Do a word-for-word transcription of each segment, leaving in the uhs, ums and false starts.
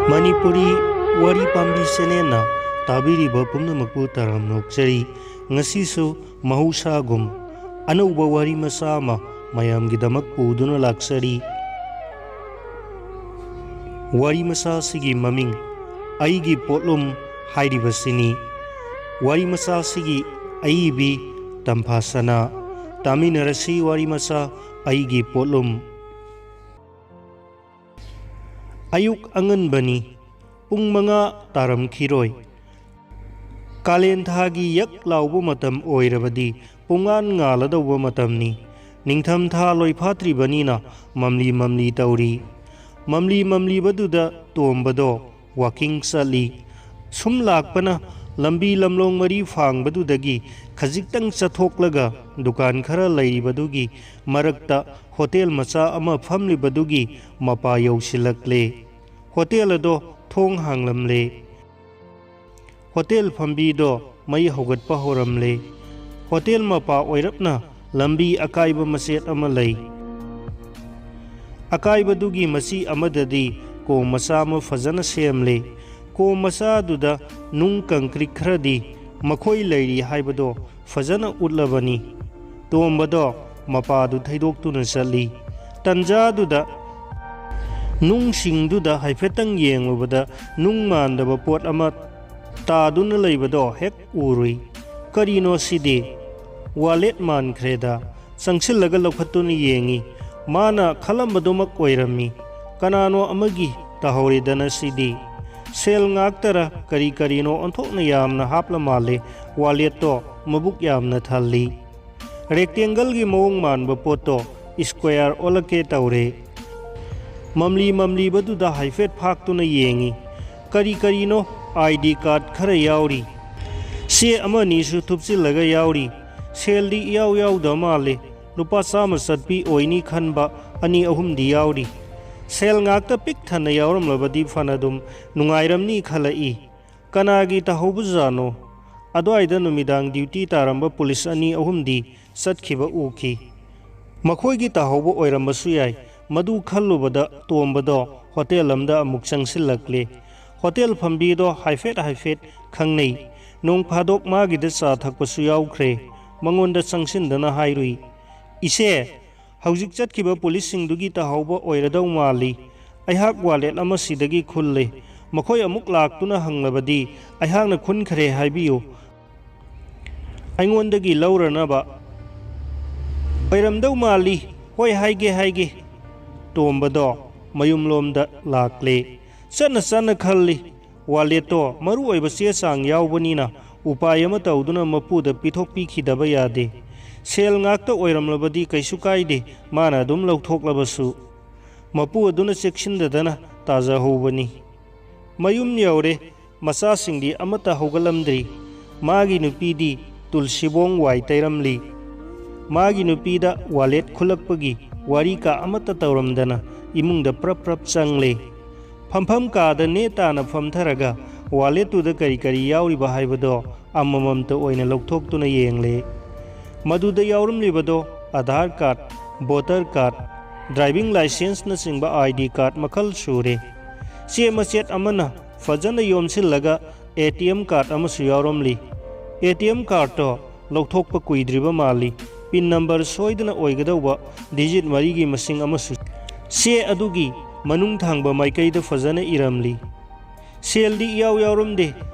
ꯃꯅꯤꯄꯨꯔꯤ ꯋꯥꯔꯤ ꯄꯥꯝꯕꯤ ꯆꯦꯅꯦꯜꯅ ꯇꯥꯕꯤꯔꯤꯕ ꯄꯨꯝꯅꯃꯛꯄꯨ ꯇꯔꯥꯝꯅ ꯑꯣꯛꯆꯔꯤ꯫ ꯉꯁꯤꯁꯨ ꯃꯍꯧꯁꯥꯒꯨꯝ ꯑꯅꯧꯕ ꯋꯥꯔꯤ ꯃꯆꯥ ꯑꯃ ꯃꯌꯥꯝꯒꯤꯗꯃꯛ ꯄꯨꯗꯨꯅ ꯂꯥꯛꯆꯔꯤ꯫ ꯋꯥꯔꯤ ꯃꯆꯥ ꯑꯁꯤꯒꯤ ꯃꯃꯤꯡ ꯑꯩꯒꯤ ꯄꯣꯠꯂꯨꯝ ꯍꯥꯏꯔꯤꯕꯁꯤꯅꯤ꯫ ꯋꯥꯔꯤ ꯃꯆꯥ ꯑꯁꯤꯒꯤ ꯑꯏꯕꯤ ꯇꯝꯐꯥ ꯁꯅꯥ꯫ ꯇꯥꯃꯤꯟꯅꯔꯁꯤ ꯋꯥꯔꯤ ꯃꯆꯥ ꯑꯩꯒꯤ ꯄꯣꯠꯂꯨꯝ꯫ ꯑꯌꯨꯛ ꯑꯉꯟꯕꯅꯤ꯫ ꯄꯨꯡ ꯃꯉꯥ ꯇꯥꯔꯝꯈꯤꯔꯣꯏ꯫ ꯀꯥꯂꯦꯟ ꯊꯥꯒꯤ ꯌꯛ ꯂꯥꯎꯕ ꯃꯇꯝ ꯑꯣꯏꯔꯕꯗꯤ ꯄꯨꯡꯉꯥꯟ ꯉꯥꯜꯂꯗꯧꯕ ꯃꯇꯝꯅꯤ꯫ ꯅꯤꯡꯊꯝ ꯊꯥ ꯂꯣꯏꯐꯥꯠꯇ꯭ꯔꯤꯕꯅꯤꯅ ꯃꯝꯂꯤ ꯃꯝꯂꯤ ꯇꯧꯔꯤ꯫ ꯃꯝꯂꯤ ꯃꯝꯂꯤꯕꯗꯨꯗ ꯇꯣꯝꯕꯗꯣ ꯋꯥꯀꯤꯡ ꯆꯠꯂꯤ꯫ ꯁꯨꯝ ꯂꯥꯛꯄꯅ ꯂꯝꯕꯤ ꯂꯝꯂꯣꯡ ꯃꯔꯤ ꯐꯥꯡꯕꯗꯨꯗꯒꯤ ꯈꯖꯤꯛꯇꯪ ꯆꯠꯊꯣꯛꯂꯒ ꯗꯨꯀꯥꯟ ꯈꯔ ꯂꯩꯔꯤꯕꯗꯨꯒꯤ ꯃꯔꯛꯇ ꯍꯣꯇꯦꯜ ꯃꯆꯥ ꯑꯃ ꯐꯝꯂꯤꯕꯗꯨꯒꯤ ꯃꯄꯥ ꯌꯧꯁꯤꯜꯂꯛꯂꯦ꯫ ꯍꯣꯇꯦꯜ ꯑꯗꯣ ꯊꯣꯡ ꯍꯥꯡꯂꯝꯂꯦ꯫ ꯍꯣꯇꯦꯜ ꯐꯝꯕꯤꯗꯣ ꯃꯩ ꯍꯧꯒꯠꯄ ꯍꯧꯔꯝꯂꯦ꯫ ꯍꯣꯇꯦꯜ ꯃꯄꯥ ꯑꯣꯏꯔꯞꯅ ꯂꯝꯕꯤ ꯑꯀꯥꯏꯕ ꯃꯆꯦꯠ ꯑꯃ ꯂꯩ꯫ ꯑꯀꯥꯏꯕꯗꯨꯒꯤ ꯃꯆꯤ ꯑꯃꯗꯗꯤ ꯀꯣꯝ ꯃꯆꯥ ꯑꯃ ꯐꯖꯅ ꯁꯦꯝꯂꯦ꯫ ꯀꯣꯝ ꯃꯆꯥꯗꯨꯗ ꯅꯨꯡ ꯀꯪꯀ꯭ꯔꯤꯠ ꯈꯔꯗꯤ ꯃꯈꯣꯏ ꯂꯩꯔꯤ ꯍꯥꯏꯕꯗꯣ ꯐꯖꯅ ꯎꯠꯂꯕꯅꯤ꯫ ꯇꯣꯝꯕꯗꯣ ꯃꯄꯥꯗꯨ ꯊꯩꯗꯣꯛꯇꯨꯅ ꯆꯠꯂꯤ꯫ ꯇꯟꯖꯥꯗꯨꯗ ꯅꯨꯡꯁꯤꯡꯗꯨꯗ ꯍꯥꯏꯐꯦꯠꯇꯪ ꯌꯦꯡꯂꯨꯕꯗ ꯅꯨꯡ ꯃꯥꯟꯗꯕ ꯄꯣꯠ ꯑꯃ ꯇꯥꯗꯨꯅ ꯂꯩꯕꯗꯣ ꯍꯦꯛ ꯎꯔꯨꯏ꯫ "ꯀꯔꯤꯅꯣ ꯁꯤꯗꯤ? ꯋꯥꯂꯦꯠ ꯃꯥꯟꯈ꯭ꯔꯦꯗ꯫" ꯆꯪꯁꯤꯜꯂꯒ ꯂꯧꯈꯠꯇꯨꯅ ꯌꯦꯡꯉꯤ꯫ ꯃꯥꯅ ꯈꯜꯂꯝꯕꯗꯨꯃꯛ ꯑꯣꯏꯔꯝꯃꯤ꯫ ꯀꯅꯥꯅꯣ ꯑꯃꯒꯤ ꯇꯥꯍꯧꯔꯦꯗꯅ ꯁꯤꯗꯤ꯫ ꯁꯦꯜ ꯉꯥꯛꯇꯔ ꯀꯔꯤ ꯀꯔꯤꯅꯣ ꯑꯣꯟꯊꯣꯛꯅ ꯌꯥꯝꯅ ꯍꯥꯞꯂ ꯃꯥꯜꯂꯦ ꯋꯥꯂꯦꯠꯇꯣ꯫ ꯃꯕꯨꯛ ꯌꯥꯝꯅ ꯊꯜꯂꯤ꯫ ꯔꯦꯛꯇꯦꯡꯒꯜꯒꯤ ꯃꯑꯣꯡ ꯃꯥꯟꯕ ꯄꯣꯠꯇꯣ ꯁ꯭ꯀ꯭ꯋꯦꯌꯔ ꯑꯣꯜꯂꯛꯀꯦ ꯇꯧꯔꯦ꯫ ꯃꯝꯂꯤ ꯃꯝꯂꯤꯕꯗꯨꯗ ꯍꯥꯏꯐꯦꯠ ꯐꯥꯛꯇꯨꯅ ꯌꯦꯡꯉꯤ꯫ ꯀꯔꯤ ꯀꯔꯤꯅꯣ ꯑꯥꯏ ꯗꯤ ꯀꯥꯔꯗ ꯈꯔ ꯌꯥꯎꯔꯤ꯫ ꯆꯦ ꯑꯃꯅꯤꯁꯨ ꯊꯨꯞꯆꯤꯜꯂꯒ ꯌꯥꯎꯔꯤ꯫ ꯁꯦꯜꯗꯤ ꯏꯌꯥꯎ ꯌꯥꯎꯗ ꯃꯥꯜꯂꯦ꯫ ꯂꯨꯄꯥ ꯆꯥꯝꯃ ꯆꯠꯄꯤ ꯑꯣꯏꯅꯤ ꯈꯟꯕ ꯑꯅꯤ ꯑꯍꯨꯝꯗꯤ ꯌꯥꯎꯔꯤ꯫ ꯁꯦꯜ ꯉꯥꯛꯇ ꯄꯤꯛ ꯊꯟꯅ ꯌꯥꯎꯔꯝꯂꯕꯗꯤ ꯐꯅꯗꯨꯝ ꯅꯨꯡꯉꯥꯏꯔꯝꯅꯤ ꯈꯜꯂꯛꯏ꯫ ꯀꯅꯥꯒꯤ ꯇꯥꯍꯧꯕꯖꯥꯠꯅꯣ? ꯑꯗꯨꯋꯥꯏꯗ ꯅꯨꯃꯤꯗꯥꯡ ꯗ꯭ꯌꯨꯇꯤ ꯇꯥꯔꯝꯕ ꯄꯨꯂꯤꯁ ꯑꯅꯤ ꯑꯍꯨꯝꯗꯤ ꯆꯠꯈꯤꯕ ꯎꯈꯤ꯫ ꯃꯈꯣꯏꯒꯤ ꯇꯥꯍꯧꯕ ꯑꯣꯏꯔꯝꯕꯁꯨ ꯌꯥꯏ꯫ ꯃꯗꯨ ꯈꯜꯂꯨꯕꯗ ꯇꯣꯝꯕꯗꯣ ꯍꯣꯇꯦꯜ ꯑꯃꯗ ꯑꯃꯨꯛ ꯆꯪꯁꯤꯜꯂꯛꯂꯦ꯫ ꯍꯣꯇꯦꯜ ꯐꯝꯕꯤꯗꯣ ꯍꯥꯏꯐꯦꯠ ꯍꯥꯏꯐꯦꯠ ꯈꯪꯅꯩ꯫ ꯅꯣꯡ ꯐꯥꯗꯣꯛ ꯃꯥꯒꯤꯗ ꯆꯥ ꯊꯛꯄꯁꯨ ꯌꯥꯎꯈ꯭ꯔꯦ꯫ ꯃꯉꯣꯟꯗ ꯆꯪꯁꯤꯟꯗꯅ ꯍꯥꯏꯔꯨꯏ, "ꯏꯆꯦ, ꯍꯧꯖꯤꯛ ꯆꯠꯈꯤꯕ ꯄꯨꯂꯤꯁꯁꯤꯡꯗꯨꯒꯤ ꯇꯥꯍꯧꯕ ꯑꯣꯏꯔꯗꯧ ꯃꯥꯜꯂꯤ꯫ ꯑꯩꯍꯥꯛ ꯋꯥꯂꯦꯠ ꯑꯃ ꯁꯤꯗꯒꯤ ꯈꯨꯜꯂꯦ꯫ ꯃꯈꯣꯏ ꯑꯃꯨꯛ ꯂꯥꯛꯇꯨꯅ ꯍꯪꯂꯕꯗꯤ ꯑꯩꯍꯥꯛꯅ ꯈꯨꯟꯈ꯭ꯔꯦ ꯍꯥꯏꯕꯤꯌꯨ꯫ ꯑꯩꯉꯣꯟꯗꯒꯤ ꯂꯧꯔꯅꯕ ꯑꯣꯏꯔꯝꯗꯧ ꯃꯥꯜꯂꯤ꯫ ꯍꯣꯏ, ꯍꯥꯏꯒꯦ, ꯍꯥꯏꯒꯦ꯫" ꯇꯣꯝꯕꯗꯣ ꯃꯌꯨꯝꯂꯣꯝꯗ ꯂꯥꯛꯂꯦ꯫ ꯆꯠꯅ ꯆꯠꯅ ꯈꯜꯂꯤ, ꯋꯥꯂꯦꯠꯇꯣ ꯃꯔꯨ ꯑꯣꯏꯕ ꯆꯦ ꯆꯥꯡ ꯌꯥꯎꯕꯅꯤꯅ ꯎꯄꯥꯏ ꯑꯃ ꯇꯧꯗꯨꯅ ꯃꯄꯨꯗ ꯄꯤꯊꯣꯛꯄꯤꯈꯤꯗꯕ ꯌꯥꯗꯦ꯫ ꯁꯦꯜ ꯉꯥꯛꯇ ꯑꯣꯏꯔꯝꯂꯕꯗꯤ ꯀꯩꯁꯨ ꯀꯥꯏꯗꯦ, ꯃꯥꯅ ꯑꯗꯨꯝ ꯂꯧꯊꯣꯛꯂꯕꯁꯨ꯫ ꯃꯄꯨ ꯑꯗꯨꯅ ꯆꯦꯛꯁꯤꯟꯗꯗꯅ ꯇꯥꯖꯍꯧꯕꯅꯤ꯫ ꯃꯌꯨꯝ ꯌꯧꯔꯦ꯫ ꯃꯆꯥꯁꯤꯡꯗꯤ ꯑꯃꯠꯇ ꯍꯧꯒꯠꯂꯝꯗ꯭ꯔꯤ꯫ ꯃꯥꯒꯤ ꯅꯨꯄꯤꯗꯤ ꯇꯨꯜꯁꯤꯕꯣꯡ ꯋꯥꯏ ꯇꯩꯔꯝꯂꯤ꯫ ꯃꯥꯒꯤ ꯅꯨꯄꯤꯗ ꯋꯥꯂꯦꯠ ꯈꯨꯜꯂꯛꯄꯒꯤ ꯋꯥꯔꯤ ꯀꯥ ꯑꯃꯠꯇ ꯇꯧꯔꯝꯗꯅ ꯏꯃꯨꯡꯗ ꯄ꯭ꯔꯞ ꯄ꯭ꯔꯞ ꯆꯪꯂꯦ꯫ ꯐꯝꯐꯝ ꯀꯥꯗ ꯅꯦ ꯇꯥꯅ ꯐꯝꯊꯔꯒ ꯋꯥꯂꯦꯠꯇꯨꯗ ꯀꯔꯤ ꯀꯔꯤ ꯌꯥꯎꯔꯤꯕ ꯍꯥꯏꯕꯗꯣ ꯑꯃꯃꯝꯇ ꯑꯣꯏꯅ ꯂꯧꯊꯣꯛꯇꯨꯅ ꯌꯦꯡꯂꯦ꯫ ꯃꯗꯨꯗ ꯌꯥꯎꯔꯝꯂꯤꯕꯗꯣ Aadhaar card, voter card, driving ꯂꯥꯏꯁꯦꯟꯁꯅꯆꯤꯡꯕ ꯑꯥꯏ ꯗꯤ ꯀꯥꯔꯗ ꯃꯈꯜ ꯁꯨꯔꯦ꯫ ꯆꯦ ꯃꯆꯦꯠ ꯑꯃꯅ ꯐꯖꯅ ꯌꯣꯝꯁꯤꯜꯂꯒ ꯑꯦ ꯇꯤ ꯑꯦꯝ ꯀꯥꯔꯗ ꯑꯃꯁꯨ ꯌꯥꯎꯔꯝꯂꯤ꯫ ꯑꯦ ꯇꯤ ꯑꯦꯝ ꯀꯥꯔꯗꯇꯣ ꯂꯧꯊꯣꯛꯄ ꯀꯨꯏꯗ꯭ꯔꯤꯕ ꯃꯥꯜꯂꯤ꯫ ꯄꯤꯟ ꯅꯝꯕꯔ ꯁꯣꯏꯗꯅ ꯑꯣꯏꯒꯗꯧꯕ ꯗꯤꯖꯤꯠ ꯃꯔꯤꯒꯤ ꯃꯁꯤꯡ ꯑꯃꯁꯨ ꯆꯦ ꯑꯗꯨꯒꯤ ꯃꯅꯨꯡ ꯊꯪꯕ ꯃꯥꯏꯀꯩꯗ ꯐꯖꯅ ꯏꯔꯝꯂꯤ꯫ ꯁꯦꯜꯗꯤ ꯏꯌꯥꯎ ꯌꯥꯎꯔꯝꯗꯦ꯫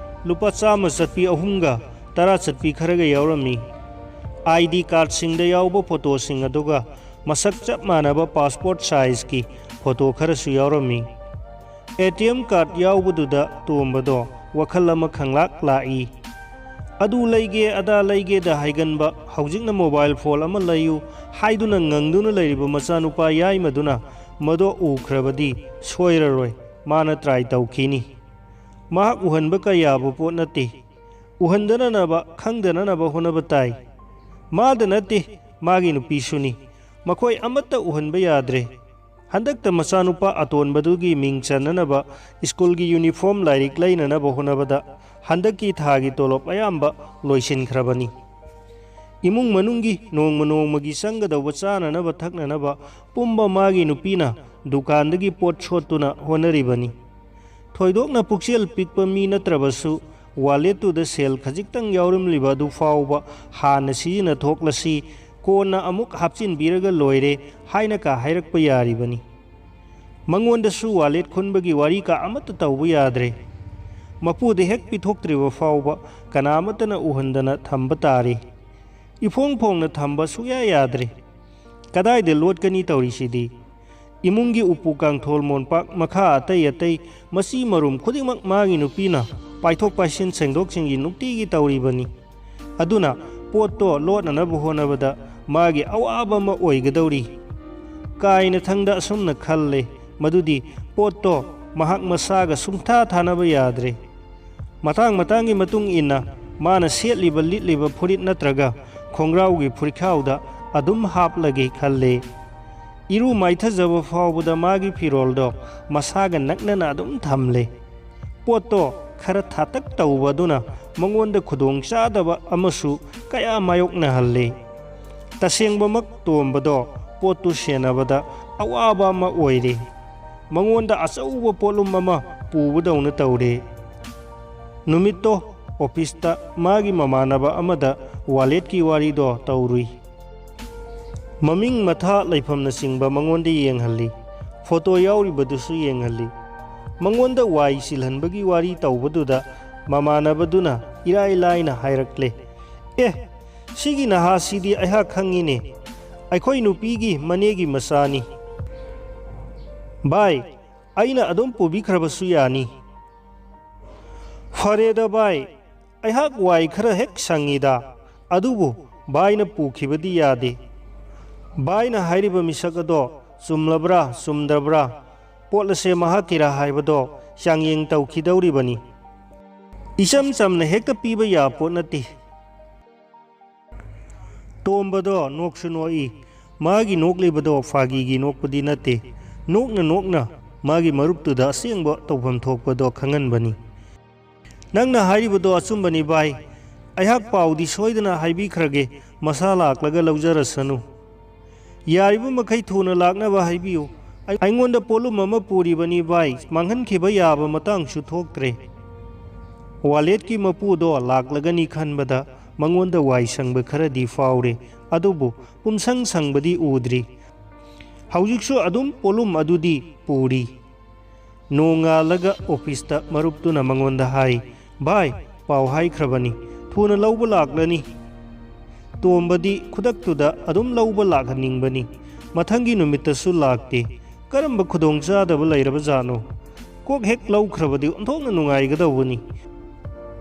ꯂꯨꯄꯥ ꯆꯥꯝꯃ ꯆꯠꯄꯤ ꯑꯍꯨꯝꯒ ꯇꯔꯥ ꯆꯠꯄꯤ ꯈꯔꯒ ꯌꯥꯎꯔꯝꯃꯤ꯫ ꯑꯥꯏ ꯗꯤ ꯀꯥꯔꯗꯁꯤꯡꯗ ꯌꯥꯎꯕ ꯐꯣꯇꯣꯁꯤꯡ ꯑꯗꯨꯒ ꯃꯁꯛ ꯆꯞ ꯃꯥꯟꯅꯕ ꯄꯥꯁꯄꯣꯔꯠ ꯁꯥꯏꯖꯀꯤ ꯐꯣꯇꯣ ꯈꯔꯁꯨ ꯌꯥꯎꯔꯝꯃꯤ꯫ ꯑꯦ ꯇꯤ ꯑꯦꯝ ꯀꯥꯔꯗ ꯌꯥꯎꯕꯗꯨꯗ ꯇꯣꯝꯕꯗꯣ ꯋꯥꯈꯜ ꯑꯃ ꯈꯪꯂꯥꯛ ꯂꯥꯛꯏ꯫ ꯑꯗꯨ ꯂꯩꯒꯦ, ꯑꯗꯥ ꯂꯩꯒꯦꯗ ꯍꯥꯏꯒꯟꯕ, ꯍꯧꯖꯤꯛꯅ ꯃꯣꯕꯥꯏꯜ ꯐꯣꯟ ꯑꯃ ꯂꯩꯌꯨ ꯍꯥꯏꯗꯨꯅ ꯉꯪꯗꯨꯅ ꯂꯩꯔꯤꯕ ꯃꯆꯥꯅꯨꯄꯥ ꯌꯥꯏꯃꯗꯨꯅ ꯃꯗꯣ ꯎꯈ꯭ꯔꯕꯗꯤ ꯁꯣꯏꯔꯔꯣꯏ, ꯃꯥꯅ ꯇ꯭ꯔꯥꯏ ꯇꯧꯈꯤꯅꯤ꯫ ꯃꯍꯥꯛ ꯎꯍꯟꯕ ꯀꯌꯥꯕꯨ ꯄꯣꯠ ꯅꯠꯇꯦ꯫ ꯎꯍꯟꯗꯅꯅꯕ, ꯈꯪꯗꯅꯅꯕ ꯍꯣꯠꯅꯕ ꯇꯥꯏ꯫ ꯃꯥꯗ ꯅꯠꯇꯦ, ꯃꯥꯒꯤ ꯅꯨꯄꯤꯁꯨꯅꯤ꯫ ꯃꯈꯣꯏ ꯑꯃꯠꯇ ꯎꯍꯟꯕ ꯌꯥꯗ꯭ꯔꯦ꯫ ꯍꯟꯗꯛꯇ ꯃꯆꯥꯅꯨꯄꯥ ꯑꯇꯣꯟꯕꯗꯨꯒꯤ ꯃꯤꯡ ꯆꯟꯅꯅꯕ ꯁ꯭ꯀꯨꯜꯒꯤ ꯌꯨꯅꯤꯐꯣꯔꯝ, ꯂꯥꯏꯔꯤꯛ ꯂꯩꯅꯅꯕ ꯍꯣꯠꯅꯕꯗ ꯍꯟꯗꯛꯀꯤ ꯊꯥꯒꯤ ꯇꯣꯂꯣꯞ ꯑꯌꯥꯝꯕ ꯂꯣꯏꯁꯤꯟꯈ꯭ꯔꯕꯅꯤ꯫ ꯏꯃꯨꯡ ꯃꯅꯨꯡꯒꯤ ꯅꯣꯡꯃ ꯅꯣꯡꯃꯒꯤ ꯆꯪꯒꯗꯧꯕ ꯆꯥꯅꯅꯕ ꯊꯛꯅꯅꯕ ꯄꯨꯝꯕ ꯃꯥꯒꯤ ꯅꯨꯄꯤꯅ ꯗꯨꯀꯥꯟꯗꯒꯤ ꯄꯣꯠ ꯁꯣꯠꯇꯨꯅ ꯍꯣꯠꯅꯔꯤꯕꯅꯤ꯫ ꯊꯣꯏꯗꯣꯛꯅ ꯄꯨꯛꯆꯦꯜ ꯄꯤꯛꯄ ꯃꯤ ꯅꯠꯇ꯭ꯔꯕꯁꯨ, ꯋꯥꯂꯦꯠꯇꯨꯗ ꯁꯦꯜ ꯈꯖꯤꯛꯇꯪ ꯌꯥꯎꯔꯝꯂꯤꯕ ꯑꯗꯨ ꯐꯥꯎꯕ ꯍꯥꯟꯅ ꯁꯤꯖꯤꯟꯅꯊꯣꯛꯂꯁꯤ, ꯀꯣꯟꯅ ꯑꯃꯨꯛ ꯍꯥꯞꯆꯤꯟꯕꯤꯔꯒ ꯂꯣꯏꯔꯦ ꯍꯥꯏꯅ ꯀꯥ ꯍꯥꯏꯔꯛꯄ ꯌꯥꯔꯤꯕꯅꯤ꯫ ꯃꯉꯣꯟꯗꯁꯨ ꯋꯥꯂꯦꯠ ꯈꯨꯟꯕꯒꯤ ꯋꯥꯔꯤ ꯀꯥ ꯑꯃꯠꯇ ꯇꯧꯕ ꯌꯥꯗ꯭ꯔꯦ꯫ ꯃꯄꯨꯗ ꯍꯦꯛ ꯄꯤꯊꯣꯛꯇ꯭ꯔꯤꯕ ꯐꯥꯎꯕ ꯀꯅꯥ ꯑꯃꯠꯇꯅ ꯎꯍꯟꯗꯅ ꯊꯝꯕ ꯇꯥꯔꯦ꯫ ꯏꯐꯣꯡ ꯐꯣꯡꯅ ꯊꯝꯕ ꯁꯨꯛꯌꯥ ꯌꯥꯗ꯭ꯔꯦ꯫ ꯀꯗꯥꯏꯗ ꯂꯣꯠꯀꯅꯤ ꯇꯧꯔꯤꯁꯤꯗꯤ? ꯏꯃꯨꯡꯒꯤ ꯎꯄꯨ ꯀꯥꯡꯊꯣꯜ ꯃꯣꯟꯄꯥꯛ ꯃꯈꯥ ꯑꯇꯩ ꯑꯇꯩ ꯃꯆꯤ ꯃꯔꯨꯝ ꯈꯨꯗꯤꯡꯃꯛ ꯃꯥꯒꯤ ꯅꯨꯄꯤꯅ ꯄꯥꯏꯊꯣꯛ ꯄꯥꯏꯁꯤꯟ ꯁꯦꯡꯗꯣꯛ ꯁꯦꯡꯖꯤꯟ ꯅꯨꯡꯇꯤꯒꯤ ꯇꯧꯔꯤꯕꯅꯤ꯫ ꯑꯗꯨꯅ ꯄꯣꯠꯇꯣ ꯂꯣꯠꯅꯅꯕ ꯍꯣꯠꯅꯕꯗ ꯃꯥꯒꯤ ꯑꯋꯥꯕ ꯑꯃ ꯑꯣꯏꯒꯗꯧꯔꯤ꯫ ꯀꯥꯏꯅ ꯊꯪꯗ ꯑꯁꯨꯝꯅ ꯈꯜꯂꯦ, ꯃꯗꯨꯗꯤ ꯄꯣꯠꯇꯣ ꯃꯍꯥꯛ ꯃꯁꯥꯒ ꯁꯨꯡꯊꯥ ꯊꯥꯅꯕ ꯌꯥꯗ꯭ꯔꯦ꯫ ꯃꯇꯥꯡ ꯃꯇꯥꯡꯒꯤ ꯃꯇꯨꯡ ꯏꯟꯅ ꯃꯥꯅ ꯁꯦꯠꯂꯤꯕ ꯂꯤꯠꯂꯤꯕ ꯐꯨꯔꯤꯠ ꯅꯠꯇ꯭ꯔꯒ ꯈꯣꯡꯒ꯭ꯔꯥꯎꯒꯤ ꯐꯨꯔꯤꯠꯈꯥꯎꯗ ꯑꯗꯨꯝ ꯍꯥꯞꯂꯒꯦ ꯈꯜꯂꯦ꯫ ꯏꯔꯨ ꯃꯥꯏꯊꯖꯕ ꯐꯥꯎꯕꯗ ꯃꯥꯒꯤ ꯐꯤꯔꯣꯜꯗꯣ ꯃꯁꯥꯒ ꯅꯛꯅꯅ ꯑꯗꯨꯝ ꯊꯝꯂꯦ꯫ ꯄꯣꯠꯇꯣ ꯈꯔ ꯊꯥꯇꯛ ꯇꯧꯕ ꯑꯗꯨꯅ ꯃꯉꯣꯟꯗ ꯈꯨꯗꯣꯡ ꯆꯥꯗꯕ ꯑꯃꯁꯨ ꯀꯌꯥ ꯃꯥꯌꯣꯛꯅꯍꯜꯂꯦ꯫ ꯇꯁꯦꯡꯕꯃꯛ ꯇꯣꯝꯕꯗꯣ ꯄꯣꯠꯇꯨ ꯁꯦꯟꯅꯕꯗ ꯑꯋꯥꯕ ꯑꯃ ꯑꯣꯏꯔꯦ꯫ ꯃꯉꯣꯟꯗ ꯑꯆꯧꯕ ꯄꯣꯠꯂꯨꯝ ꯑꯃ ꯄꯨꯕꯗꯧꯅ ꯇꯧꯔꯦ꯫ ꯅꯨꯃꯤꯠꯇꯣ ꯑꯣꯐꯤꯁꯇ ꯃꯥꯒꯤ ꯃꯃꯥꯟꯅꯕ ꯑꯃꯗ ꯋꯥꯂꯦꯠꯀꯤ ꯋꯥꯔꯤꯗꯣ ꯇꯧꯔꯨꯏ꯫ ꯃꯃꯤꯡ ꯃꯊꯥ ꯂꯩꯐꯝꯅꯆꯤꯡꯕ ꯃꯉꯣꯟꯗ ꯌꯦꯡꯍꯜꯂꯤ꯫ ꯐꯣꯇꯣ ꯌꯥꯎꯔꯤꯕꯗꯨꯁꯨ ꯌꯦꯡꯍꯜꯂꯤ꯫ ꯃꯉꯣꯟꯗ ꯋꯥꯏ ꯁꯤꯜꯍꯟꯕꯒꯤ ꯋꯥꯔꯤ ꯇꯧꯕꯗꯨꯗ ꯃꯃꯥꯟꯅꯕꯗꯨꯅ ꯏꯔꯥꯏ ꯂꯥꯏꯅ ꯍꯥꯏꯔꯛꯂꯦ, "ꯑꯦ, ꯁꯤꯒꯤ ꯅꯍꯥꯁꯤꯗꯤ ꯑꯩꯍꯥꯛ ꯈꯪꯉꯤꯅꯦ꯫ ꯑꯩꯈꯣꯏ ꯅꯨꯄꯤꯒꯤ ꯃꯅꯦꯒꯤ ꯃꯆꯥꯅꯤ꯫ ꯚꯥꯏ, ꯑꯩꯅ ꯑꯗꯨꯝ ꯄꯨꯕꯤꯈ꯭ꯔꯕꯁꯨ ꯌꯥꯅꯤ꯫" "ꯐꯔꯦꯗ ꯚꯥꯏ, ꯑꯩꯍꯥꯛ ꯋꯥꯏ ꯈꯔ ꯍꯦꯛ ꯁꯪꯉꯤꯗ꯫ ꯑꯗꯨꯕꯨ ꯚꯥꯏꯅ ꯄꯨꯈꯤꯕꯗꯤ ꯌꯥꯗꯦ꯫ ꯚꯥꯏꯅ ꯍꯥꯏꯔꯤꯕ ꯃꯤꯁꯛ ꯑꯗꯣ ꯆꯨꯝꯂꯕ꯭ꯔꯥ ꯆꯨꯝꯗ꯭ꯔꯕ꯭ꯔꯥ, ꯄꯣꯠ ꯑꯁꯦ ꯃꯍꯥꯛꯀꯤꯔꯥ ꯍꯥꯏꯕꯗꯣ ꯆꯥꯡꯌꯦꯡ ꯇꯧꯈꯤꯗꯧꯔꯤꯕꯅꯤ꯫ ꯏꯆꯝ ꯆꯝꯅ ꯍꯦꯛꯇ ꯄꯤꯕ ꯌꯥꯄꯣꯠ ꯅꯠꯇꯦ꯫" ꯇꯣꯝꯕꯗꯣ ꯅꯣꯛꯁꯨ ꯅꯣꯛꯏ꯫ ꯃꯥꯒꯤ ꯅꯣꯛꯂꯤꯕꯗꯣ ꯐꯥꯒꯤꯒꯤ ꯅꯣꯛꯄꯗꯤ ꯅꯠꯇꯦ꯫ ꯅꯣꯛꯅ ꯅꯣꯛꯅ ꯃꯥꯒꯤ ꯃꯔꯨꯞꯇꯨꯗ ꯑꯁꯦꯡꯕ ꯇꯧꯐꯝ ꯊꯣꯛꯄꯗꯣ ꯈꯪꯍꯟꯕꯅꯤ꯫ "ꯅꯪꯅ ꯍꯥꯏꯔꯤꯕꯗꯣ ꯑꯆꯨꯝꯕꯅꯤ ꯚꯥꯏ꯫ ꯑꯩꯍꯥꯛ ꯄꯥꯎꯗꯤ ꯁꯣꯏꯗꯅ ꯍꯥꯏꯕꯤꯈ꯭ꯔꯒꯦ꯫ ꯃꯁꯥ ꯂꯥꯛꯂꯒ ꯂꯧꯖꯔꯁꯅꯨ꯫ ꯌꯥꯔꯤꯕ ꯃꯈꯩ ꯊꯨꯅ ꯂꯥꯛꯅꯕ ꯍꯥꯏꯕꯤꯌꯨ꯫ ꯑꯩ-, ꯑꯩꯉꯣꯟꯗ ꯄꯣꯠꯂꯨꯝ ꯑꯃ ꯄꯨꯔꯤꯕꯅꯤ ꯚꯥꯏ, ꯃꯥꯡꯍꯟꯈꯤꯕ ꯌꯥꯕ ꯃꯇꯥꯡꯁꯨ ꯊꯣꯛꯇ꯭ꯔꯦ꯫ ꯋꯥꯂꯦꯠꯀꯤ ꯃꯄꯨꯗꯣ ꯂꯥꯛꯂꯒꯅꯤ ꯈꯟꯕꯗ ꯃꯉꯣꯟꯗ ꯋꯥꯏ ꯁꯪꯕ ꯈꯔꯗꯤ ꯐꯥꯎꯔꯦ, ꯑꯗꯨꯕꯨ ꯄꯨꯝꯁꯪ ꯁꯪꯕꯗꯤ ꯎꯗ꯭ꯔꯤ꯫ ꯍꯧꯖꯤꯛꯁꯨ ꯑꯗꯨꯝ ꯄꯣꯠꯂꯨꯝ ꯑꯗꯨꯗꯤ ꯄꯨꯔꯤ꯫ ꯅꯣꯡꯉꯥꯜꯂꯒ ꯑꯣꯐꯤꯁꯇ ꯃꯔꯨꯞꯇꯨꯅ ꯃꯉꯣꯟꯗ ꯍꯥꯏ, "ꯚꯥꯏ, ꯄꯥꯎ ꯍꯥꯏꯈ꯭ꯔꯕꯅꯤ, ꯊꯨꯅ ꯂꯧꯕ ꯂꯥꯛꯂꯅꯤ꯫" ꯇꯣꯝꯕꯗꯤ ꯈꯨꯗꯛꯇꯨꯗ ꯑꯗꯨꯝ ꯂꯧꯕ ꯂꯥꯛꯍꯟꯅꯤꯡꯕꯅꯤ꯫ ꯃꯊꯪꯒꯤ ꯅꯨꯃꯤꯠꯇꯁꯨ ꯂꯥꯛꯇꯦ꯫ ꯀꯔꯝꯕ ꯈꯨꯗꯣꯡꯆꯥꯗꯕ ꯂꯩꯔꯕ ꯖꯥꯠꯅꯣ? ꯀꯣꯛ ꯍꯦꯛ ꯂꯧꯈ꯭ꯔꯕꯗꯤ ꯑꯣꯟꯊꯣꯛꯅ ꯅꯨꯡꯉꯥꯏꯒꯗꯧꯕꯅꯤ꯫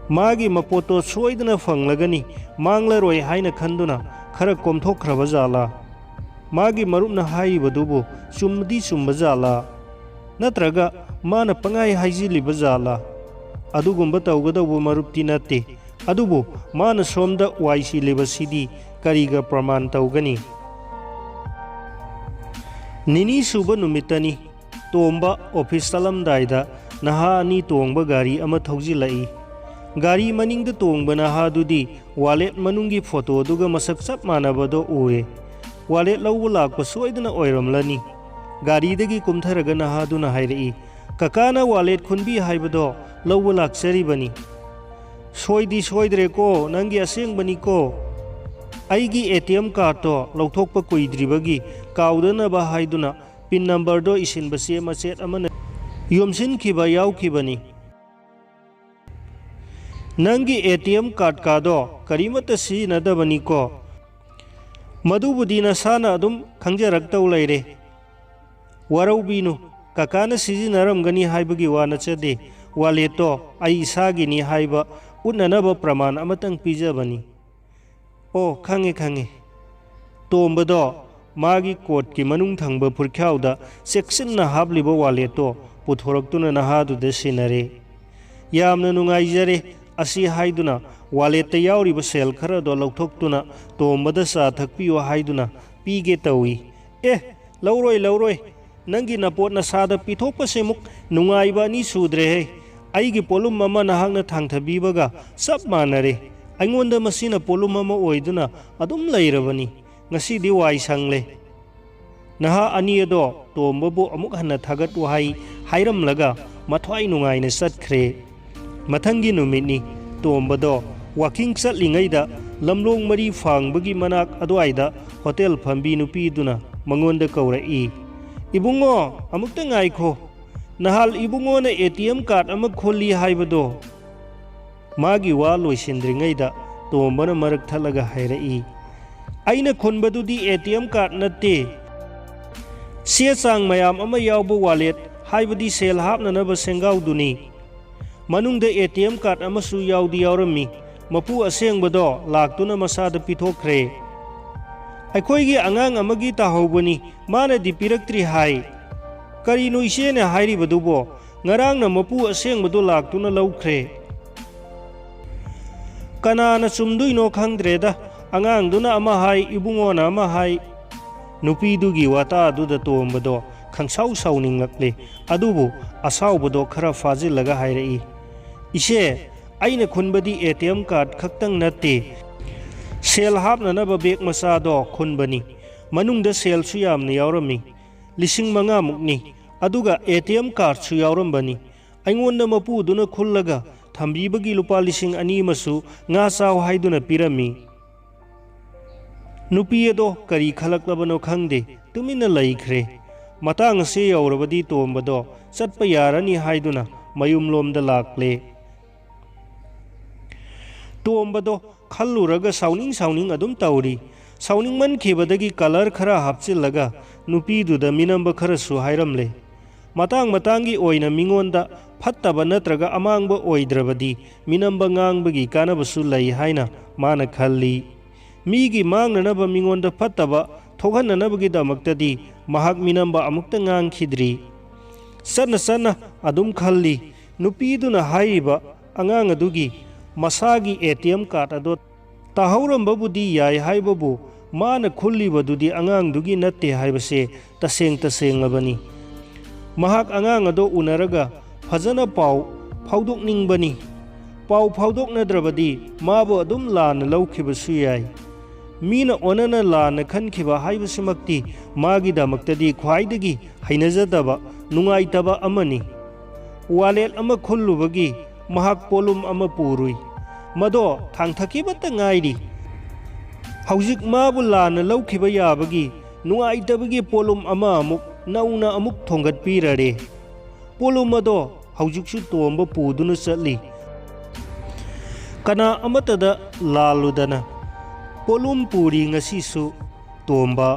ꯃꯥꯒꯤ ꯃꯄꯣꯠꯇꯣ ꯁꯣꯏꯗꯅ ꯐꯪꯂꯒꯅꯤ, ꯃꯥꯡꯂꯔꯣꯏ ꯍꯥꯏꯅ ꯈꯟꯗꯨꯅ ꯈꯔ ꯀꯣꯝꯊꯣꯛꯈ꯭ꯔꯕ ꯖꯥꯠꯂꯥ? ꯃꯥꯒꯤ ꯃꯔꯨꯞꯅ ꯍꯥꯏꯔꯤꯕꯗꯨꯕꯨ ꯆꯨꯝꯗꯤ ꯆꯨꯝꯕ ꯖꯥꯠꯂꯥ? ꯅꯠꯇ꯭ꯔꯒ ꯃꯥꯅ ꯄꯪꯍꯥꯏ ꯍꯥꯏꯖꯤꯜꯂꯤꯕ ꯖꯥꯠꯂꯥ? ꯑꯗꯨꯒꯨꯝꯕ ꯇꯧꯒꯗꯧꯕ ꯃꯔꯨꯞꯇꯤ ꯅꯠꯇꯦ, ꯑꯗꯨꯕꯨ ꯃꯥꯅ ꯁꯣꯝꯗ ꯋꯥꯏ ꯁꯤꯜꯂꯤꯕꯁꯤꯗꯤ ꯀꯔꯤꯒ ꯄ꯭ꯔꯃꯥꯟ ꯇꯧꯒꯅꯤ? ꯅꯤꯅꯤ ꯁꯨꯕ ꯅꯨꯃꯤꯠꯇꯅꯤ꯫ ꯇꯣꯝꯕ ꯑꯣꯐꯤꯁ ꯆꯠꯂꯝꯗꯥꯏꯗ ꯅꯍꯥ ꯑꯅꯤ ꯇꯣꯡꯕ ꯒꯥꯔꯤ ꯑꯃ ꯊꯧꯖꯤꯜꯂꯛꯏ꯫ ꯒꯥꯔꯤ ꯃꯅꯤꯡꯗ ꯇꯣꯡꯕ ꯅꯍꯥꯗꯨꯗꯤ ꯋꯥꯂꯦꯠ ꯃꯅꯨꯡꯒꯤ ꯐꯣꯇꯣꯗꯨꯒ ꯃꯁꯛ ꯆꯞ ꯃꯥꯟꯅꯕꯗꯣ ꯎꯔꯦ꯫ ꯋꯥꯂꯦꯠ ꯂꯧꯕ ꯂꯥꯛꯄ ꯁꯣꯏꯗꯅ ꯑꯣꯏꯔꯝꯂꯅꯤ꯫ ꯒꯥꯔꯤꯗꯒꯤ ꯀꯨꯝꯊꯔꯒ ꯅꯍꯥꯗꯨꯅ ꯍꯥꯏꯔꯛꯏ, "ꯀꯀꯥꯅ ꯋꯥꯂꯦꯠ ꯈꯨꯟꯕꯤ ꯍꯥꯏꯕꯗꯣ ꯂꯧꯕ ꯂꯥꯛꯆꯔꯤꯕꯅꯤ꯫" "ꯁꯣꯏꯗꯤ ꯁꯣꯏꯗ꯭ꯔꯦꯀꯣ, ꯅꯪꯒꯤ ꯑꯁꯦꯡꯕꯅꯤꯀꯣ꯫ ꯑꯩꯒꯤ ꯑꯦ ꯇꯤ ꯑꯦꯝ ꯀꯥꯔꯠꯇꯣ ꯂꯧꯊꯣꯛꯄ ꯀꯨꯏꯗ꯭ꯔꯤꯕꯒꯤ ꯀꯥꯎꯗꯅꯕ ꯍꯥꯏꯗꯨꯅ ꯄꯤꯟ ꯅꯝꯕꯔꯗꯣ ꯏꯁꯤꯟꯕ ꯆꯦ ꯃꯆꯦꯠ ꯑꯃꯅ ꯌꯣꯝꯁꯤꯟꯈꯤꯕ ꯌꯥꯎꯈꯤꯕꯅꯤ꯫ ꯅꯪꯒꯤ ꯑꯦ ꯇꯤ ꯑꯦꯝ ꯀꯥꯔꯠꯀꯥꯗꯣ ꯀꯔꯤꯃꯠꯇ ꯁꯤꯖꯤꯟꯅꯗꯕꯅꯤꯀꯣ꯫ ꯃꯗꯨꯕꯨꯗꯤ ꯅꯁꯥꯅ ꯑꯗꯨꯝ ꯈꯪꯖꯔꯛꯇꯧ ꯂꯩꯔꯦ꯫ ꯋꯥꯔꯧꯕꯤꯅꯨ, ꯀꯀꯥꯅ ꯁꯤꯖꯤꯟꯅꯔꯝꯒꯅꯤ ꯍꯥꯏꯕꯒꯤ ꯋꯥ ꯅꯠꯆꯗꯦ꯫ ꯋꯥꯂꯦꯠꯇꯣ ꯑꯩ ꯏꯁꯥꯒꯤꯅꯤ ꯍꯥꯏꯕ ꯎꯠꯅꯅꯕ ꯄ꯭ꯔꯃꯥꯟ ꯑꯃꯇꯪ ꯄꯤꯖꯕꯅꯤ꯫" "ꯑꯣ, ꯈꯪꯉꯦ, ꯈꯪꯉꯦ꯫" ꯇꯣꯝꯕꯗꯣ ꯃꯥꯒꯤ ꯀꯣꯠꯀꯤ ꯃꯅꯨꯡ ꯊꯪꯕ ꯐꯨꯔꯤꯠꯈꯥꯎꯗ ꯆꯦꯛꯁꯤꯟꯅ ꯍꯥꯞꯂꯤꯕ ꯋꯥꯂꯦꯠꯇꯣ ꯄꯨꯊꯣꯔꯛꯇꯨꯅ ꯅꯍꯥꯗꯨꯗ ꯁꯤꯟꯅꯔꯦ꯫ "ꯌꯥꯝꯅ ꯅꯨꯡꯉꯥꯏꯖꯔꯦ" ꯑꯁꯤ ꯍꯥꯏꯗꯨꯅ ꯋꯥꯂꯦꯠꯇ ꯌꯥꯎꯔꯤꯕ ꯁꯦꯜ ꯈꯔꯗꯣ ꯂꯧꯊꯣꯛꯇꯨꯅ ꯇꯣꯝꯕꯗ ꯆꯥ ꯊꯛꯄꯤꯌꯨ ꯍꯥꯏꯗꯨꯅ ꯄꯤꯒꯦ ꯇꯧꯏ꯫ "ꯑꯦ, ꯂꯧꯔꯣꯏ, ꯂꯧꯔꯣꯏ꯫ ꯅꯪꯒꯤ ꯅꯄꯣꯠ ꯅꯁꯥꯗ ꯄꯤꯊꯣꯛꯄꯁꯤꯃꯨꯛ ꯅꯨꯡꯉꯥꯏꯕ ꯑꯅꯤ ꯁꯨꯗ꯭ꯔꯦꯍꯦ꯫ ꯑꯩꯒꯤ ꯄꯣꯠꯂꯨꯝ ꯑꯃ ꯅꯍꯥꯛꯅ ꯊꯥꯡꯊꯕꯤꯕꯒ ꯆꯞ ꯃꯥꯟꯅꯔꯦ꯫ ꯑꯩꯉꯣꯟꯗ ꯃꯁꯤꯅ ꯄꯣꯠꯂꯨꯝ ꯑꯃ ꯑꯣꯏꯗꯨꯅ ꯑꯗꯨꯝ ꯂꯩꯔꯕꯅꯤ꯫ ꯉꯁꯤꯗꯤ ꯋꯥꯏ ꯁꯪꯂꯦ꯫ ꯅꯍꯥ ꯑꯅꯤ ꯑꯗꯣ ꯇꯣꯝꯕꯕꯨ ꯑꯃꯨꯛ ꯍꯟꯅ ꯊꯥꯒꯠ ꯋꯥꯍꯩ ꯍꯥꯏꯔꯝꯂꯒ ꯃꯊ꯭ꯋꯥꯏ ꯅꯨꯡꯉꯥꯏꯅ ꯆꯠꯈ꯭ꯔꯦ꯫ ꯃꯊꯪꯒꯤ ꯅꯨꯃꯤꯠꯅꯤ꯫ ꯇꯣꯝꯕꯗꯣ ꯋꯥꯀꯤꯡ ꯆꯠꯂꯤꯉꯩꯗ ꯂꯝꯂꯣꯡ ꯃꯔꯤ ꯐꯥꯡꯕꯒꯤ ꯃꯅꯥꯛ ꯑꯗꯨꯋꯥꯏꯗ ꯍꯣꯇꯦꯜ ꯐꯝꯕꯤ ꯅꯨꯄꯤꯗꯨꯅ ꯃꯉꯣꯟꯗ ꯀꯧꯔꯛꯏ, "ꯏꯕꯨꯡꯉꯣ, ꯑꯃꯨꯛꯇ ꯉꯥꯏꯈꯣ꯫ ꯅꯍꯥꯜ ꯏꯕꯨꯡꯉꯣꯅ ꯑꯦ ꯇꯤ ꯑꯦꯝ ꯀꯥꯔꯗ ꯑꯃ ꯈꯣꯜꯂꯤ ꯍꯥꯏꯕꯗꯣ?" ꯃꯥꯒꯤ ꯋꯥ ꯂꯣꯏꯁꯤꯟꯗ꯭ꯔꯤꯉꯩꯗ ꯇꯣꯝꯕꯅ ꯃꯔꯛ ꯊꯠꯂꯒ ꯍꯥꯏꯔꯛꯏ, "ꯑꯩꯅ ꯈꯨꯟꯕꯗꯨꯗꯤ ꯑꯦ ꯇꯤ ꯑꯦꯝ ꯀꯥꯔꯗ ꯅꯠꯇꯦ꯫ ꯆꯦ ꯆꯥꯡ ꯃꯌꯥꯝ ꯑꯃ ꯌꯥꯎꯕ ꯋꯥꯂꯦꯠ, ꯍꯥꯏꯕꯗꯤ ꯁꯦꯜ ꯍꯥꯞꯅꯅꯕ ꯁꯦꯡꯒꯥꯎꯗꯨꯅꯤ꯫ ꯃꯅꯨꯡꯗ ꯑꯦ ꯇꯤ ꯑꯦꯝ ꯀꯥꯔꯗ ꯑꯃꯁꯨ ꯌꯥꯎꯗꯤ ꯌꯥꯎꯔꯝꯃꯤ꯫ ꯃꯄꯨ ꯑꯁꯦꯡꯕꯗꯣ ꯂꯥꯛꯇꯨꯅ ꯃꯁꯥꯗ ꯄꯤꯊꯣꯛꯈ꯭ꯔꯦ꯫ ꯑꯩꯈꯣꯏꯒꯤ ꯑꯉꯥꯡ ꯑꯃꯒꯤ ꯇꯥꯍꯧꯕꯅꯤ, ꯃꯥꯅꯗꯤ ꯄꯤꯔꯛꯇ꯭ꯔꯤ ꯍꯥꯏ꯫ ꯀꯔꯤꯅꯣ ꯏꯆꯦꯅ ꯍꯥꯏꯔꯤꯕꯗꯨꯕꯣ? ꯉꯔꯥꯡꯅ ꯃꯄꯨ ꯑꯁꯦꯡꯕꯗꯨ ꯂꯥꯛꯇꯨꯅ ꯂꯧꯈ꯭ꯔꯦ꯫ ꯀꯅꯥꯅ ꯆꯨꯝꯗꯣꯏꯅꯣ ꯈꯪꯗ꯭ꯔꯦꯗ꯫ ꯑꯉꯥꯡꯗꯨꯅ ꯑꯃ ꯍꯥꯏ, ꯏꯕꯨꯡꯉꯣꯅ ꯑꯃ ꯍꯥꯏ꯫" ꯅꯨꯄꯤꯗꯨꯒꯤ ꯋꯥꯇꯥꯗꯨꯗ ꯇꯣꯝꯕꯗꯣ ꯈꯪꯁꯥꯎ ꯁꯥꯎꯅꯤꯡꯂꯛꯂꯦ꯫ ꯑꯗꯨꯕꯨ ꯑꯁꯥꯎꯕꯗꯣ ꯈꯔ ꯐꯥꯖꯤꯜꯂꯒ ꯍꯥꯏꯔꯛꯏ, "ꯏꯆꯦ, ꯑꯩꯅ ꯈꯨꯟꯕꯗꯤ ꯑꯦ ꯇꯤ ꯑꯦꯝ ꯀꯥꯔꯗ ꯈꯛꯇꯪ ꯅꯠꯇꯦ, ꯁꯦꯜ ꯍꯥꯞꯅꯅꯕ ꯕꯦꯒ ꯃꯆꯥꯗꯣ ꯈꯨꯟꯕꯅꯤ꯫ ꯃꯅꯨꯡꯗ ꯁꯦꯜꯁꯨ ꯌꯥꯝꯅ ꯌꯥꯎꯔꯝꯃꯤ, ꯂꯤꯁꯤꯡ ꯃꯉꯥꯃꯨꯛꯅꯤ꯫ ꯑꯗꯨꯒ ꯑꯦ ꯇꯤ ꯑꯦꯝ ꯀꯥꯔꯗꯁꯨ ꯌꯥꯎꯔꯝꯕꯅꯤ꯫ ꯑꯩꯉꯣꯟꯗ ꯃꯄꯨꯗꯨꯅ ꯈꯨꯜꯂꯒ ꯊꯝꯕꯤꯕꯒꯤ ꯂꯨꯄꯥ ꯂꯤꯁꯤꯡ ꯑꯅꯤ ꯑꯃꯁꯨ ꯉꯥ ꯆꯥꯎ ꯍꯥꯏꯗꯨꯅ ꯄꯤꯔꯝꯃꯤ꯫" ꯅꯨꯄꯤ ꯑꯗꯣ ꯀꯔꯤ ꯈꯜꯂꯛꯂꯕꯅꯣ ꯈꯪꯗꯦ, ꯇꯨꯃꯤꯟꯅ ꯂꯩꯈ꯭ꯔꯦ꯫ ꯃꯇꯥꯡ ꯑꯁꯤ ꯌꯧꯔꯕꯗꯤ ꯇꯣꯝꯕꯗꯣ ꯆꯠꯄ ꯌꯥꯔꯅꯤ ꯍꯥꯏꯗꯨꯅ ꯃꯌꯨꯝꯂꯣꯝꯗ ꯂꯥꯛꯂꯦ꯫ ꯇꯣꯝꯕꯗꯣ ꯈꯜꯂꯨꯔꯒ ꯁꯥꯎꯅꯤꯡ ꯁꯥꯎꯅꯤꯡ ꯑꯗꯨꯝ ꯇꯧꯔꯤ꯫ ꯁꯥꯎꯅꯤꯡꯃꯟꯈꯤꯕꯗꯒꯤ ꯀꯂꯔ ꯈꯔ ꯍꯥꯞꯆꯤꯜꯂꯒ ꯅꯨꯄꯤꯗꯨꯗ ꯃꯤꯅꯝꯕ ꯈꯔꯁꯨ ꯍꯥꯏꯔꯝꯂꯦ꯫ ꯃꯇꯥꯡ ꯃꯇꯥꯡꯒꯤ ꯑꯣꯏꯅ ꯃꯤꯉꯣꯟꯗ ꯐꯠꯇꯕ ꯅꯠꯇ꯭ꯔꯒ ꯑꯃꯥꯡꯕ ꯑꯣꯏꯗ꯭ꯔꯕꯗꯤ ꯃꯤꯅꯝꯕ ꯉꯥꯡꯕꯒꯤ ꯀꯥꯟꯅꯕꯁꯨ ꯂꯩ ꯍꯥꯏꯅ ꯃꯥꯅ ꯈꯜꯂꯤ꯫ ꯃꯤꯒꯤ ꯃꯥꯡꯅꯅꯕ, ꯃꯤꯉꯣꯟꯗ ꯐꯠꯇꯕ ꯊꯣꯛꯍꯟꯅꯅꯕꯒꯤꯗꯃꯛꯇꯗꯤ ꯃꯍꯥꯛ ꯃꯤꯅꯝꯕ ꯑꯃꯨꯛꯇ ꯉꯥꯡꯈꯤꯗ꯭ꯔꯤ꯫ ꯆꯠꯅ ꯆꯠꯅ ꯑꯗꯨꯝ ꯈꯜꯂꯤ, ꯅꯨꯄꯤꯗꯨꯅ ꯍꯥꯏꯔꯤꯕ ꯑꯉꯥꯡ ꯑꯗꯨꯒꯤ ꯃꯁꯥꯒꯤ ꯑꯦ ꯇꯤ ꯑꯦꯝ ꯀꯥꯔꯗ ꯑꯗꯣ ꯇꯥꯍꯧꯔꯝꯕꯕꯨꯗꯤ ꯌꯥꯏ ꯍꯥꯏꯕꯕꯨ, ꯃꯥꯅ ꯈꯨꯜꯂꯤꯕꯗꯨꯗꯤ ꯑꯉꯥꯡꯗꯨꯒꯤ ꯅꯠꯇꯦ ꯍꯥꯏꯕꯁꯦ ꯇꯁꯦꯡ ꯇꯁꯦꯡꯂꯕꯅꯤ꯫ ꯃꯍꯥꯛ ꯑꯉꯥꯡ ꯑꯗꯣ ꯎꯅꯔꯒ ꯐꯖꯅ ꯄꯥꯎ ꯐꯥꯎꯗꯣꯛꯅꯤꯡꯕꯅꯤ꯫ ꯄꯥꯎ ꯐꯥꯎꯗꯣꯛꯅꯗ꯭ꯔꯕꯗꯤ ꯃꯥꯕꯨ ꯑꯗꯨꯝ ꯂꯥꯟꯅ ꯂꯧꯈꯤꯕꯁꯨ ꯌꯥꯏ꯫ ꯃꯤꯅ ꯑꯣꯟꯅꯅ ꯂꯥꯟꯅ ꯈꯟꯈꯤꯕ ꯍꯥꯏꯕꯁꯤꯃꯛꯇꯤ ꯃꯥꯒꯤꯗꯃꯛꯇꯗꯤ ꯈ꯭ꯋꯥꯏꯗꯒꯤ ꯍꯩꯅꯖꯗꯕ, ꯅꯨꯡꯉꯥꯏꯇꯕ ꯑꯃꯅꯤ꯫ ꯋꯥꯂꯦꯠ ꯑꯃ ꯈꯨꯜꯂꯨꯕꯒꯤ ꯃꯍꯥꯛ ꯄꯣꯠꯂꯨꯝ ꯑꯃ ꯄꯨꯔꯨꯏ꯫ ꯃꯗꯣ ꯊꯥꯡꯊꯈꯤꯕꯇ ꯉꯥꯏꯔꯤ꯫ ꯍꯧꯖꯤꯛ ꯃꯥꯕꯨ ꯂꯥꯟꯅ ꯂꯧꯈꯤꯕ ꯌꯥꯕꯒꯤ ꯅꯨꯡꯉꯥꯏꯇꯕꯒꯤ ꯄꯣꯠꯂꯨꯝ ꯑꯃ ꯑꯃꯨꯛ ꯅꯧꯅ ꯑꯃꯨꯛ ꯊꯣꯡꯒꯠꯄꯤꯔꯔꯦ꯫ ꯄꯣꯠꯂꯨꯝ ꯑꯗꯣ ꯍꯧꯖꯤꯛꯁꯨ ꯇꯣꯝꯕ ꯄꯨꯗꯨꯅ ꯆꯠꯂꯤ꯫ ꯀꯅꯥ ꯑꯃꯠꯇꯗ ꯂꯥꯜꯂꯨꯗꯅ ꯄꯣꯠꯂꯨꯝ ꯄꯨꯔꯤ ꯉꯁꯤꯁꯨ ꯇꯣꯝꯕ꯫